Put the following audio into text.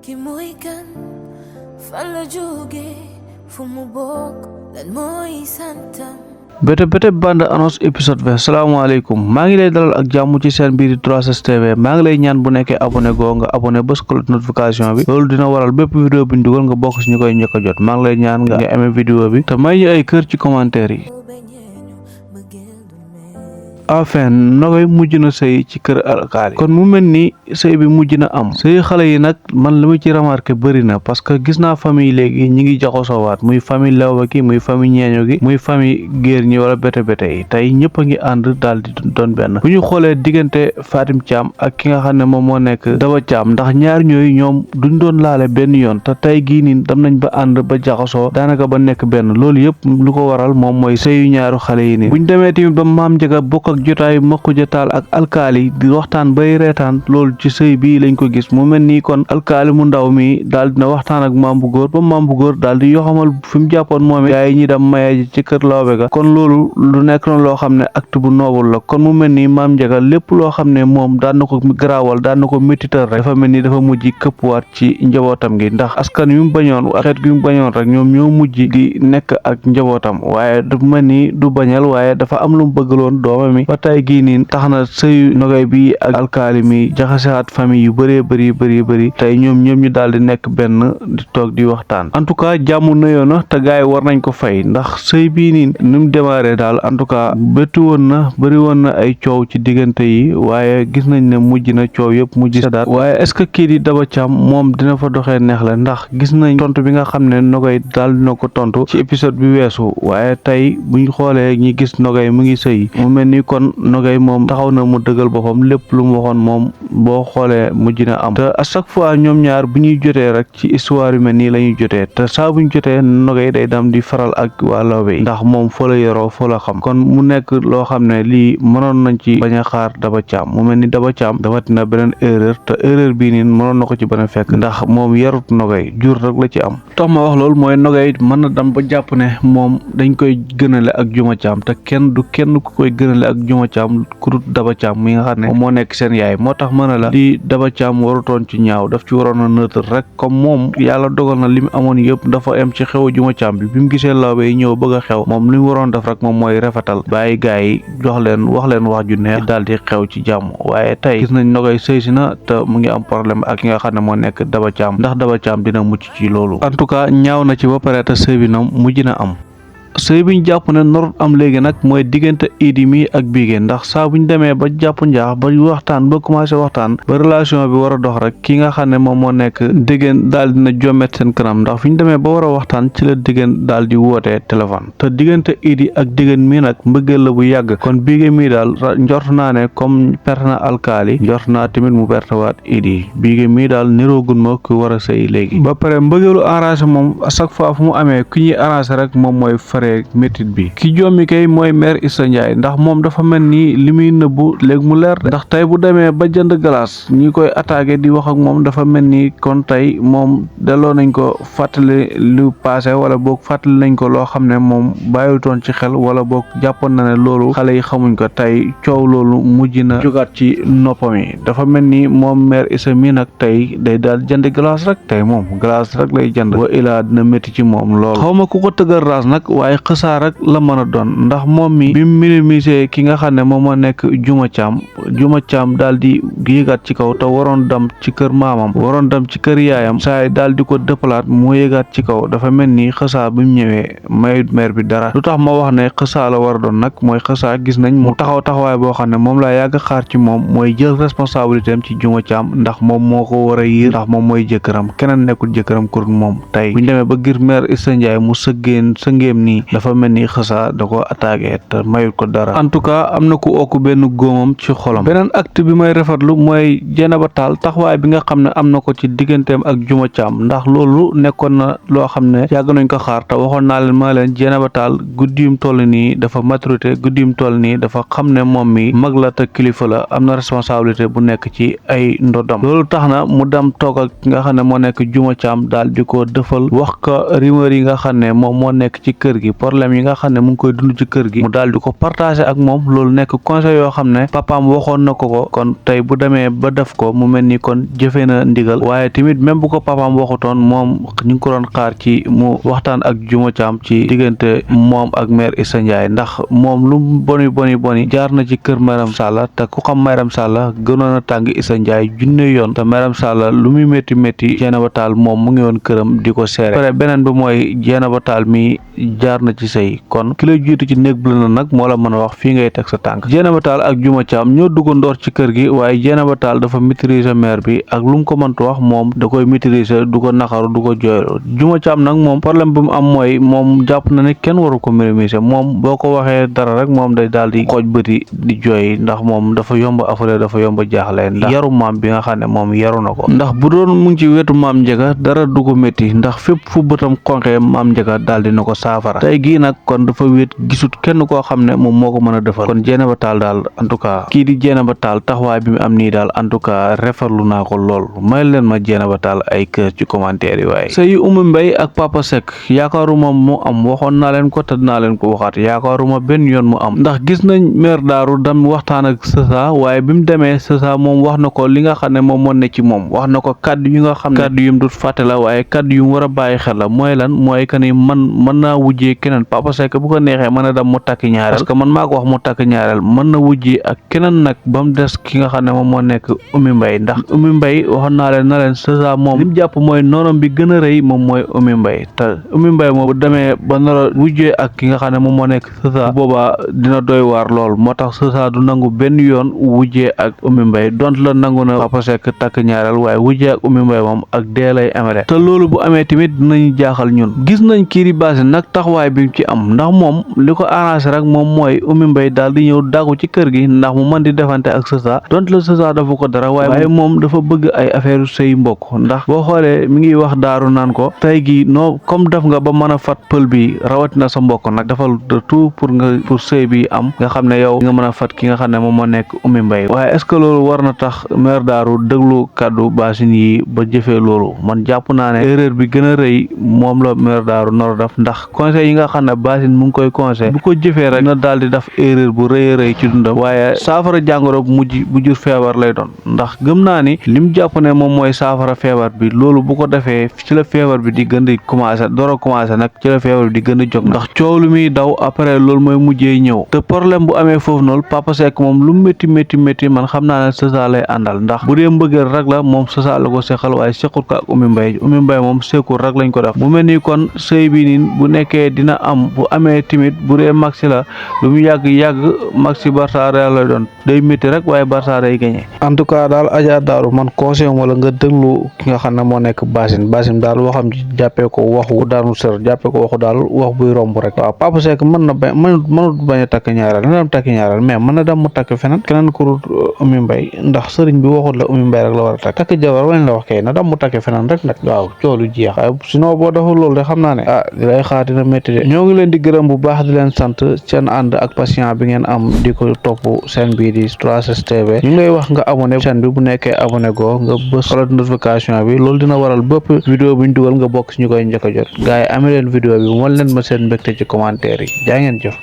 ki mooy kan fan la jóge fu mu bokk lan mooy santam. Bete bande annonce épisode 20 salaamaaleykum maa ngi lay dalal ak jàmm ci seen biir 3STV maa ngi lay ñaan bu nekkee abonné goo nga abonné bës cloche notification bi loolu dina waral bépp vidéo bi ñu dugal nga bokk si ñu koy njëkk a jot maa ngi lay ñaan nga aimé vidéo bi te may ñu ay kër ci commentaire yi. Enfin Nogaye mujj na sëy ci kër alkaali kon mu mel ni sëy bi mujj na am sëy xale yi nag man li ma ci remarqué bëri na parce que gis naa famille léegi ñi ngi jaxasoowaat muy famille lawba ki muy famille ñeeño gi muy famille géer ñi wala bete yi tey ñëpp a ngi ànd daal di doon benn bu ñu xoolee diggante Fatim Thiam ak ki nga xam ne moom moo nekk Daba Thiam ndax ñaar ñooyu ñoom duñ doon laale benn yoon te tey gii nii dem nañ ba ànd ba jaxasoo daanaka ba nekk benn loolu yëpp lu ko waral moom mooy sëyu ñaaru xale yi nii buñ demee tamit ba maam Njaga bokk jotaay Makuja Taal ak alkaali di waxtaan bay reetaan loolu ci sëy bi lañ ko gis mu mel nii kon alkaali mu ndaw mi daal dina waxtaan ak maam bu góor ba maam bu góor daal di yoxamal fi mu jàppoon moom it gaa yi ñi dem maye ci kër lawbe ga kon loolu lu nekk na loo xam ne acte bu noobul la kon mu mel nii maam Njaga lépp loo xam ne moom daan na ko garaawal daan na ko métital rek dafa mel ni dafa mujj këppwaat ci njabootam gi ndax askan yu mu bañoon xeet gi mu bañoon rek ñoom ñoo mujj di nekk ak njabootam waaye dafa mel ni du bañal waaye dafa am lu mu bëggaloon doomam mi ba tey gii nii tax na sëyu Nogaye bi ak alkaali mi jaxasewaat famille yu bëree bëri tey ñoom ñu daal di nekk benn di toog di waxtaan en tout cas jàmm nuyoo na te gars yi war nañ ko fay ndax sëy bii nii ni mu démarré daal en tout cas bëtti woon na bëri woon na ay coow ci diggante yi waaye gis nañ ne mujj na coow yëpp mujj sadaat waaye est-ce que kii di Daba Thiam moom dina fa doxee neex la ndax gis nañ tontu bi nga xam ne Nogaye daal dina ko tontu ci épisode bi weesu waaye tey buñ xoolee ñi gis Nogaye mu ngi sëy mu mel ni kon Nogaye moom taxaw na mu dëggal boppam lépp lu mu waxoon moom boo xoolee mujj na am te à chaque fois ñoom ñaar bu ñuy jotee rek ci histoire yu mel nii la ñuy jotee te saa buñ jotee Nogaye day dam di faral ak waa lawbe yi ndax moom foo la yoroo foo la xam kon mu nekk loo xam ne lii mënoon nañ ci bañ a xaar Daba Thiam mu mel ni Daba Thiam dafatina beneen erreur te erreur bii nii mënoon na ko ci bañ a fekk ndax moom yarut Nogaye jur rek la ci am tax ma wax loolu mooy Nogaye mën na dem ba jàpp ne moom dañ koy gënale ak Juma Thiam te kenn ku koy gënale ak Juma Thiam kurut Daba Thiam mi nga xam ne moom moo nekk seen yaay moo tax mën a la di Daba Thiam warutoon ci ñaaw daf ci waroon a neutre rek comme moom yàlla dogal na li mu amoon yëpp dafa am ci xew Juma Thiam bi mu gisee lawbe yi ñëw bëgg a xew moom li mu waroon def rek moom mooy rafetal bàyyi gaa yi wax leen wax ju neex daal di xew ci jàmm waaye tey gis nañ Nogaye sëy si na te mu ngi am problème ak ki nga xam ne moo nekk Daba Thiam ndax Daba Thiam dina mucc ci loolu en tout cas ñaaw na ci ba pare te sëy bi na mujj na am sëy bi ñu jàpp ne norut am léegi nag mooy diggante Idi mi ak Bigué ndax saa bu ñu demee ba jàpp njaax ba waxtaan ba commencé waxtaan ba relation bi war a dox rek ki nga xam ne moom moo nekk Déguène daal dina jommet seen kanam ndax fi ñu demee ba war a waxtaan ci la Déguène daal di wootee téléphone te diggante Idi ak Déguène mi nag mbëggeel la bu yàgg kon Bigué mi daal njort naa ne comme perte na alkaali njort naa tamit mu pertewaat Idi Bigué mi daal niroogun ma ku war a sëy léegi ba pare mbëggeelu arrangé moom à chaque fois fu mu amee ku ñuy arrangé rek moom mooy métit bi ki jommi kay mooy maire Issa Ndiaye ndax moom dafa mel ni li muy nëbbu léegi mu leer ndax tey bu demee ba jënd glace ñi koy attaqué di wax ak moom dafa mel ni kon tey moom delloo nañ ko fàttali lu passé wala boog fàttali nañ ko loo xam ne moom bàyyiwutoon ci xel wala boog jàppoon na ne loolu xale yi xamuñ ko tey coow loolu mujj na jógaat ci noppam yi dafa mel ni moom maire Issa mi nag tey day daal jënd glace rek tey moom glace rek lay jënd wa ilaa dina métti ci moom loolu xawma ku ko tëggal raas nag waaye xësaa rek la mën a doon ndax moom mi bi mu minimisé ki nga xam ne moom moo nekk Juma Thiam daal di yéegaat ci kaw te waroon dem ci kër maamam waroon dem ci kër yaayam saay daal di ko dëppalaat mu yéegaat ci kaw dafa mel ni xësaa bi mu ñëwee mayut maire bi dara lu tax ma wax ne xësaa la war a doon nag mooy xësaa gis nañ mu taxawaay boo xam ne moom laa yàgg xaar ci moom mooy jël responsabilité am ci Juma Thiam ndax moom moo ko war a yiir ndax moom mooy jëkkëram keneen nekkul jëkkëram kur moom tey buñ demee ba gir maire Issa Ndiaye mu sëngeem nii dafa mel ni xësaa da ko attaqué te mayut ko dara en tout cas am na ku okk benn góomam ci xolam beneen acte bi may rafetlu mooy Dieynaba Tall taxawaay bi nga xam ne am na ko ci digganteem ak Juma Thiam ndax loolu nekkoon na loo xam ne yàgg nañ ko xaar te waxoon naa leen maa leen Dieynaba Tall guddiyum toll nii dafa maturité guddiyum toll nii dafa xam ne moom mi mag la te kilifa la am na responsabilité bu nekk ci ay ndodam loolu tax na mu dem toog ak nga xam ne moo nekk Juma Thiam daal di ko dëfal wax ko rumeur yi nga xam ne moom moo nekk ci kër gi léegi problème yi nga xam ne mu ngi koy dund ci kër gi mu daal di ko partager ak moom loolu nekk conseil yoo xam ne papaam waxoon na ko kon tey bu demee ba def ko mu mel ni kon jëfee na ndigal waaye tamit même bu ko papaam waxutoon moom ñu ngi ko doon xaar ci mu waxtaan ak Juma Caam ci diggante moom ak mère Issa Ndiaye ndax moom lu boni jaar na ci kër Mariam Sall te ku xam Mariam Sall gënoon a tàng Issa Ndiaye junne yoon te Mariam Sall lu muy métti Dieynaba Tall moom mu ngi woon këram di ko seere pare beneen bi mooy Dieynaba Tall mi jaar na ci sëy kon ki la jiitu ci néeg bu la nag moo la mën a wax fii ngay teg sa tànk Dieynaba Tall ak Juma Caam ñoo duggandoor ci kër gi waaye Dieynaba Tall dafa maîtriser mère bi ak lu mu ko mëntu wax moom da koy maîtriser du ko naqaru du ko jooylu Juma Caam nag moom problème bi mu am mooy moom jàpp na ne kenn waru ko minimiser moom boo ko waxee dara rek moom day daal di xooj bëti di jooy ndax moom dafa yomb affaire dafa yomb jaaxle ndax yaru maam bi nga xam ne moom yaru na ko ndax bu doon mu ngi ci wetu maam Njaga dara du ko métti ndax fépp fu bëtam xonqee maam Njaga daal di na ko saafara tey gii nag kon dafa wéet gisut kenn koo xam ne moom moo ko mën a defal kon Dieynaba Tall daal en tout cas kii di Dieynaba Tall taxawaay bi mu am nii daal en tout cas refarlu naa ko lool may leen ma Dieynaba Tall ay kër ci commentaire yi waaye sëy Oumy Mbaye ak Papa Seck yaakaaruma mu am waxoon naa leen ko te dinaa leen ko waxaat yaakaaruma benn yoon mu am ndax gis nañ mère Daaru dam waxtaan ak Sasa waaye bi mu demee Sasa moom wax na ko li nga xam ne moom moo ne ci moom wax na ko kaddu yi nga xam ne kaddu yu mu dut fàtte la waaye kaddu yu mu war a bàyyi xel la mooy lan mooy que ni man mën naa wujjee keneen Papa Seck bu ko neexee mën a dem mu takk ñaareel parce que man maa ko wax mu takk ñaareel mën na wujjee ak keneen nag ba mu des ki nga xam ne moom moo nekk Oumy Mbaye ndax Oumy Mbaye waxoon naa leen na leen Sasa moom lim jàpp mooy noonam bi gën a rëy moom mooy Oumy Mbaye te Oumy Mbaye moom bu demee ba nar a wujjee ak ki nga xam ne moom moo nekk Sasa boobaa dina doy waar lool moo tax Sasa du nangu benn yoon wujjee ak Oumy Mbaye dont la nangu na Papa Seck takk ñaareel waaye wujjee ak Oumy Mbaye moom ak dee lay amele te loolu bu amee tamit dinañu jaaxal ñun gis nañ kii di Basine nag taxawaay bi ci am ndax moom li ko arrangé rek moom mooy Oumy Mbaye daal di ñëw daggu ci kër gi ndax mu mën di defante ak Sasa dont la Sasa dafa ko dara waaye moom dafa bëgg ay affaire sëy mbokk ndax boo xoolee mi ngi wax Daaru naan ko tey gi noo comme def nga ba mën a fat pël bi rawatina sa mbokk nag defal de tout pour sëy bi am nga xam ne yow nga mën a fat ki nga xam ne moom moo nekk Oumy Mbaye waaye est-ce que loolu war na tax mère Daaru déglu kàddu Basine yi ba jëfee loolu man jàpp naa ne erreur bi gën a rëy moom la mère Daaru nar a def ndax conseil yi nga xam ne Basine mu ngi koy conseil bu ko jëfee rek na daal di def erreur bu rëy a rëy ci dundam waaye saafara jàngoro bu jur feebar lay doon ndax gëm naa ni lim jàpp ne moom mooy saafara feebar bi loolu bu ko defee ci la feebar bi di gën di commencé door a commencé nag ci la feebar bi di gën a jóg ndax coow lu muy daw après loolu mooy mujjee ñëw te problème bu amee foofu noonu Papa Seck moom lu métti man xam naa ne Sasa lay àndal ndax bu dee mbëggeel rek la moom Sasa la ko seqal waaye sequl ko ak Oumy Mbaye moom sequl rek lañ ko def mu mel ni kon sëy bi nii bu nekkee dina am bu amee timit bu dee Maxi la lu mu yàgg Maxi Barça Real lay doon day métti rek waaye Barça day gagné en tout cas daal Adja Daaru man conseil wala nga déglu ki nga xam ne moo nekk Basine daal waxam ci jàppee ko waxu daanu sër jàppee ko waxu daal wax buy romb rek waaw Papa Seck mënut bañ a takk ñaareel na dem takk ñaareel mais mën na dem mu takk feneen keneen ku Oumy Mbaye ndax sëriñ bi waxut la Oumy Mbaye rek la war a takk jabar wañ la wax kay na dem mu takk feneen rek nag waaw coolu jeex waaye sinon boo deful loolu de xam naa ne di lay xaar dina métti de ñoo ngi leen di gërëm bu baax di leen sant seen ànd ak patient bi ngeen am di ko topp seen bii di 3STV ñu ngi lay wax nga abonné chaîne bi bu nekkee abonné goo nga bës cloche notification bi loolu dina waral bépp vidéo bu ñu dugal nga bokk si ñu koy njëkk a jot gars yi amee leen vidéo bi won leen ma seen mbégte ci commentaire yi jaa ngeen jëf